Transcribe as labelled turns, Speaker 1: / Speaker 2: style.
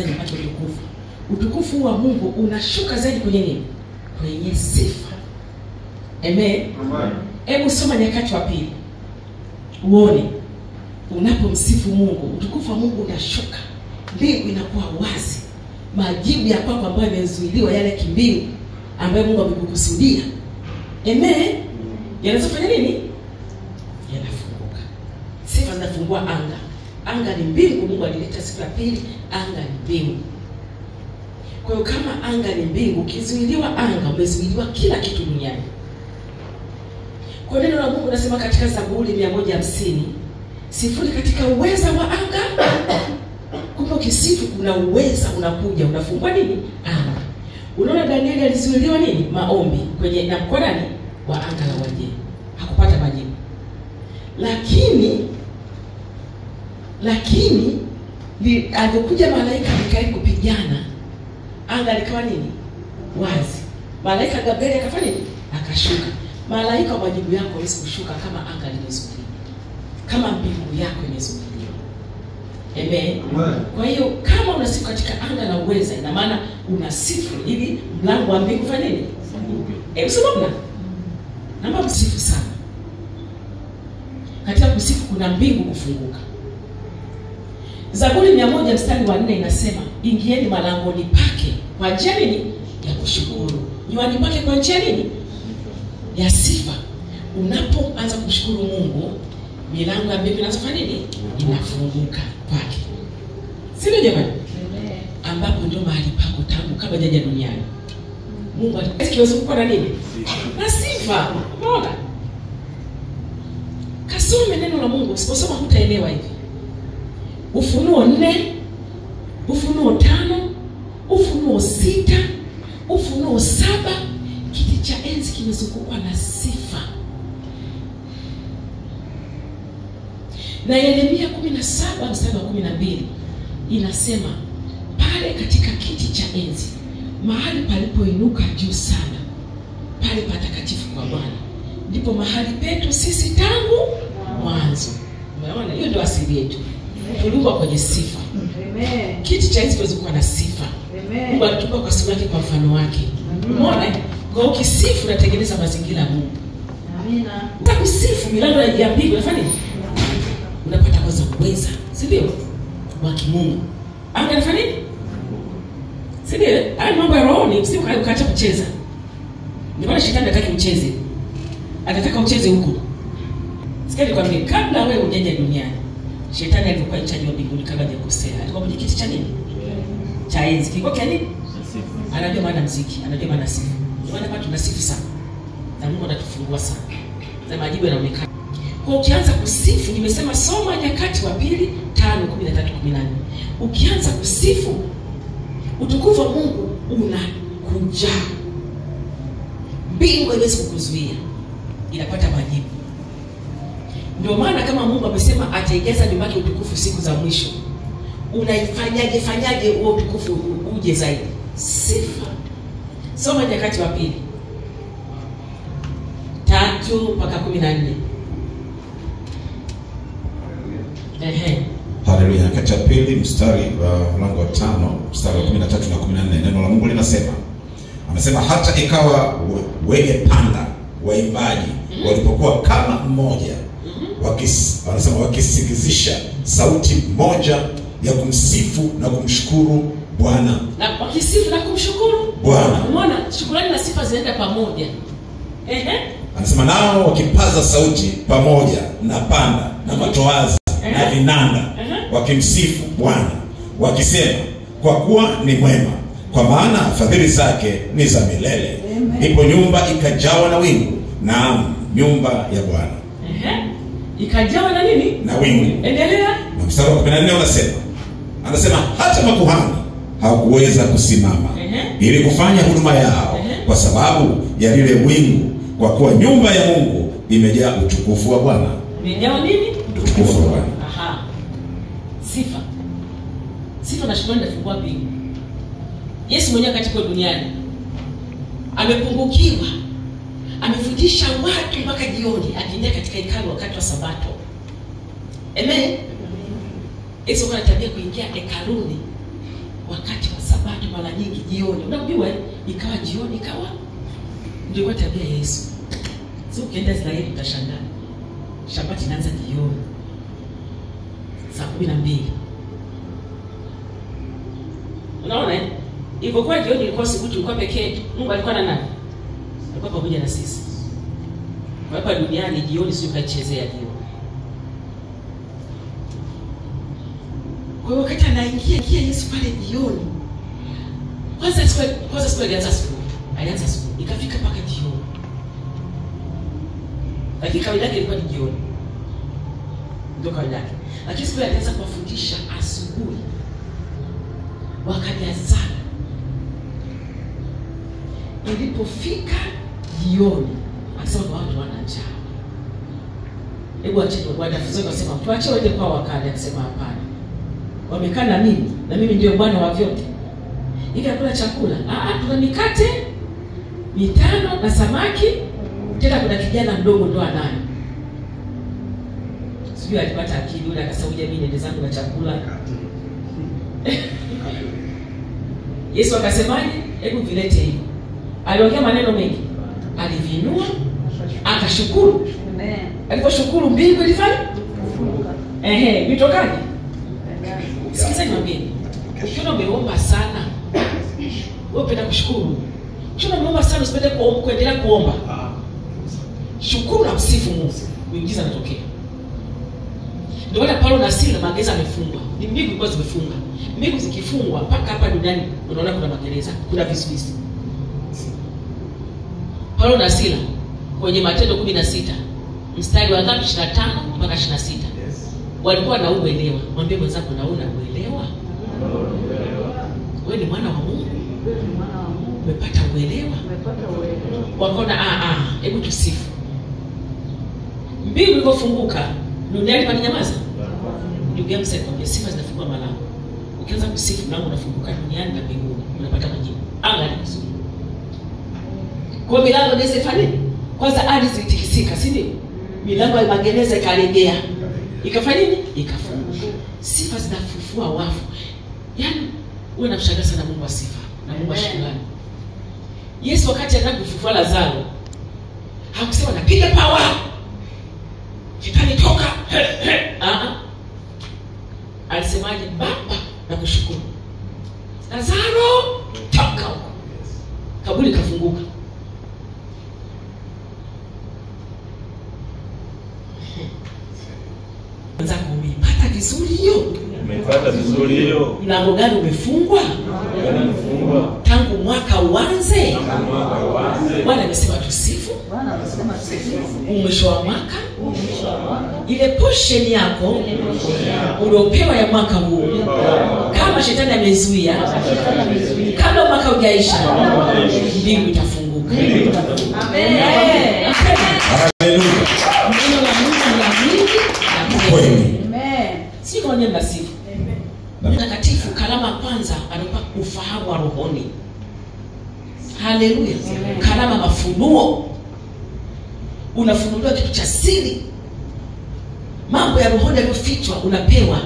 Speaker 1: ataijaza nyumba yake utukufu. Utukufu wa Mungu unashuka zaidi kwenye nini? Kwenye sifa. Amen. Hebu soma Nyakati wa Pili uone unapomsifu Mungu, utukufu wa Mungu unashuka, mbingu inakuwa wazi, majibu ya kwako ambayo yamezuiliwa, yale kimbingu ambayo Mungu amekukusudia, amen, yanaweza kufanya nini? Yanafunguka. Sifa zinafungua anga. Anga ni mbingu. Mungu alileta siku ya pili, anga ni mbingu. Kwa hiyo kama anga ni mbingu, ukizuiliwa anga, umezuiliwa kila kitu duniani. Kwa neno la Mungu nasema katika Zaburi 150, sifuri katika uweza wa anga. Kumbe ukisifu kuna uweza unakuja, unafungua nini? Anga. Unaona Danieli alizuiliwa nini? Maombi kwenye na kwa nani? Wa anga la Uajemi. Hakupata majibu. Lakini alipokuja malaika Mikaeli kupigana, anga likawa nini? Wazi. Malaika Gabrieli akafanya nini? Akashuka. Malaika majibu yako hawezi kushuka kama anga limezuiliwa, kama mbingu yako imezuiliwa. Amen. Kwa hiyo kama unasifu katika anga la uweza, ina maana unasifu ili mlango wa mbingu fanya nini? Hebu soma. Naomba msifu sana. Katika kusifu kuna mbingu kufunguka. Zaburi 100 mstari wa 4 inasema, ingieni malangoni pake kwa njia nini? Ya kushukuru. Nywani pake kwa njia nini? Ya sifa. Unapoanza kumshukuru Mungu, milango ya mbingu inaanza kufanya nini? Inafunguka kwake. Si ndio jamani? Ambapo ndio mahali pako tangu kabla hajaja duniani. Mungu alikuwa na nini? Na sifa. Umeona? Kasome neno la Mungu, usiposoma hutaelewa hivi. Ufunuo 4, Ufunuo 5, Ufunuo 6, Ufunuo 7, kiti cha enzi kimezungukwa na sifa. Na Yeremia 17 mstari wa 12 inasema, pale katika kiti cha enzi, mahali palipoinuka juu sana, pale patakatifu kwa Bwana, ndipo mahali petu sisi tangu mwanzo. Umeona? Hiyo ndio asili yetu. Tuliumbwa kwenye sifa.
Speaker 2: Amen.
Speaker 1: Kiti cha enzi kimezungukwa na sifa.
Speaker 2: Amen.
Speaker 1: Mungu alituumba kwa sura yake, kwa mfano wake. Umeona? Kwa ukisifu unatengeneza mazingira ya Mungu.
Speaker 2: Amina.
Speaker 1: Utakusifu milango ya mbingu inafanya nini? Unapata kwanza uweza, si ndio? Wa kimungu. Anga inafanya nini? Si ndio? Haya mambo ya roho ni usije ukaacha kucheza. Ndio maana shetani hataki ucheze. Anataka ucheze huko. Sikia nikwambie, kabla wewe hujaja duniani, shetani alikuwa in charge wa mbinguni kabla hajakosea. Alikuwa kwenye kiti cha nini? Cha enzi. Kilikuwa kia nini? Anajua maana muziki, anajua maana sifa. Ndio maana hapa tunasifu sana. Na Mungu anatufungua sana. Na majibu yanaonekana. Kwa ukianza kusifu, nimesema soma Nyakati wa Pili 5:13 14. Ukianza kusifu, utukufu wa Mungu unakuja. Mbingu haiwezi kukuzuia. Inapata majibu. Ndio maana kama Mungu amesema ataijaza nyumba yake utukufu siku za mwisho, unaifanyaje fanyaje huo utukufu uje zaidi? Sifa. Soma Nyakati wa Pili 3 mpaka 14. Ehe.
Speaker 3: Haleluya. Nyakati wa Pili mstari wa mlango wa 5 mstari wa 13 na 14, neno la Mungu linasema, anasema hata ikawa wenye panda waimbaji walipokuwa kama mmoja, wanasema wakisikizisha sauti moja ya kumsifu na kumshukuru Bwana.
Speaker 1: Na wakisifu na kumshukuru
Speaker 3: Bwana.
Speaker 1: Umeona, shukrani na sifa zinaenda pamoja. Ehe.
Speaker 3: Anasema nao wakipaza sauti pamoja na panda na matoazi na vinanda, wakimsifu Bwana wakisema, kwa kuwa ni mwema, kwa maana fadhili zake ni za milele. Ndipo nyumba ikajawa na wingu, naam nyumba ya Bwana.
Speaker 1: Ehe. Ikajawa na nini?
Speaker 3: Na wingu.
Speaker 1: Endelea.
Speaker 3: Na mstari wa 14 unasema, anasema hata makuhani hawakuweza kusimama ili kufanya huduma yao kwa sababu ya lile wingu, kwa kuwa nyumba ya Mungu imejaa utukufu wa Bwana.
Speaker 1: Imejaa nini?
Speaker 3: Utukufu wa Bwana.
Speaker 1: Aha. Sifa. Sifa na shukrani inafungua mbingu. Yesu mwenyewe katika duniani amepungukiwa, amefundisha watu mpaka jioni, akiingia katika hekalu wakati wa Sabato. Amen. Yesu alikuwa na tabia kuingia hekaluni mara nyingi jioni. Unajua ikawa jioni, ikawa ndio kwa tabia ya Yesu. Sio ukienda Israeli utashangaa. Shabati inaanza jioni saa 12. Unaona eh? Ilivyokuwa jioni ilikuwa siku tulikuwa pekee yetu. Mungu alikuwa na nani? Alikuwa pamoja na sisi. Kwa hapa duniani jioni sio kaichezea jioni. Kwa hiyo wakati anaingia Yesu pale jioni. Kwanza siku alianza asubuhi. Alianza asubuhi ikafika mpaka jioni. Lakini kawaida yake ilikuwa ni jioni. Ndio kawaida yake. Lakini siku alianza kuwafundisha asubuhi. Wakajazana. Ilipofika jioni, akasema watu wana njaa. Hebu acheni wanafunzi wakasema tuache waende kwa wakale. Akasema hapana. Wamekaa na mimi, na mimi ndio Bwana wa vyote. Hivi hakuna chakula. Tuna mikate 5 na samaki. Tena kuna kijana mdogo ndo anayo. Sijui alipata akili yule akasema uje mimi niende zangu na chakula. Yesu akasemaje? Hebu vilete hivi. Aliongea maneno mengi. Alivinua, akashukuru.
Speaker 2: Amen.
Speaker 1: Aliposhukuru mbingu ilifanya? Ehe, vitokaje? Sikiza niwaambie. Ukiona umeomba sana, wewe upenda kushukuru. Ukiona umeomba sana usipende kuendelea kuomba. Shukuru na msifu Mungu. Miujiza inatokea. Ndio maana Paulo na Sila magereza amefungwa. Ni mbingu ilikuwa zimefunga. Mbingu zikifungwa mpaka hapa duniani unaona kuna magereza, kuna vizuizi. Paulo na Sila kwenye Matendo 16 mstari wa 25 mpaka 26.
Speaker 4: Yes.
Speaker 1: Walikuwa na uelewa. Mwambie mwenzako naona uelewa. Wewe ni mwana wa Mungu. Umepata uelewa. Wakaona hebu tusifu. Mbingu ilipofunguka, duniani palinyamaza. Ndugu yangu sasa kwambia sifa zinafungua malango. Ukianza kusifu mlango unafunguka duniani na mbinguni, unapata majibu. Anga ni nzuri. Kwa milango inaweza ifanye? Kwanza ardhi ilitikisika, si ndio? Milango ya magereza ikalegea. Ikafanya nini? Ikafunguka. Sifa zinafufua wafu. Yaani wewe unamshangaa sana Mungu wa sifa na Mungu wa shukrani. Yesu wakati anapofufua Lazaro hakusema napiga power. Shetani toka. Alisemaje? Baba nakushukuru. Lazaro toka huko. Kaburi kafunguka. Mwenzako umeipata vizuri hiyo?
Speaker 4: Umeipata vizuri hiyo.
Speaker 1: Mlango gani umefungwa? Tangu mwaka uanze. Bwana amesema tusifu.
Speaker 2: Bwana amesema tusifu.
Speaker 1: Mwisho wa mwaka. Ile portion yako uliopewa ya mwaka huu, kama shetani amezuia, kabla mwaka hujaisha, mbingu itafunguka.
Speaker 2: Amen.
Speaker 3: Haleluya.
Speaker 1: Neno la Mungu ni la mingi na kweli.
Speaker 2: Amen.
Speaker 1: Si kwa nini mnasifu?
Speaker 2: Amen.
Speaker 1: Mtakatifu kalama ya kwanza anakupa ufahamu wa rohoni. Haleluya. Kalama mafunuo. Unafunuliwa kitu cha siri. Mambo ya rohoni yaliyofichwa unapewa.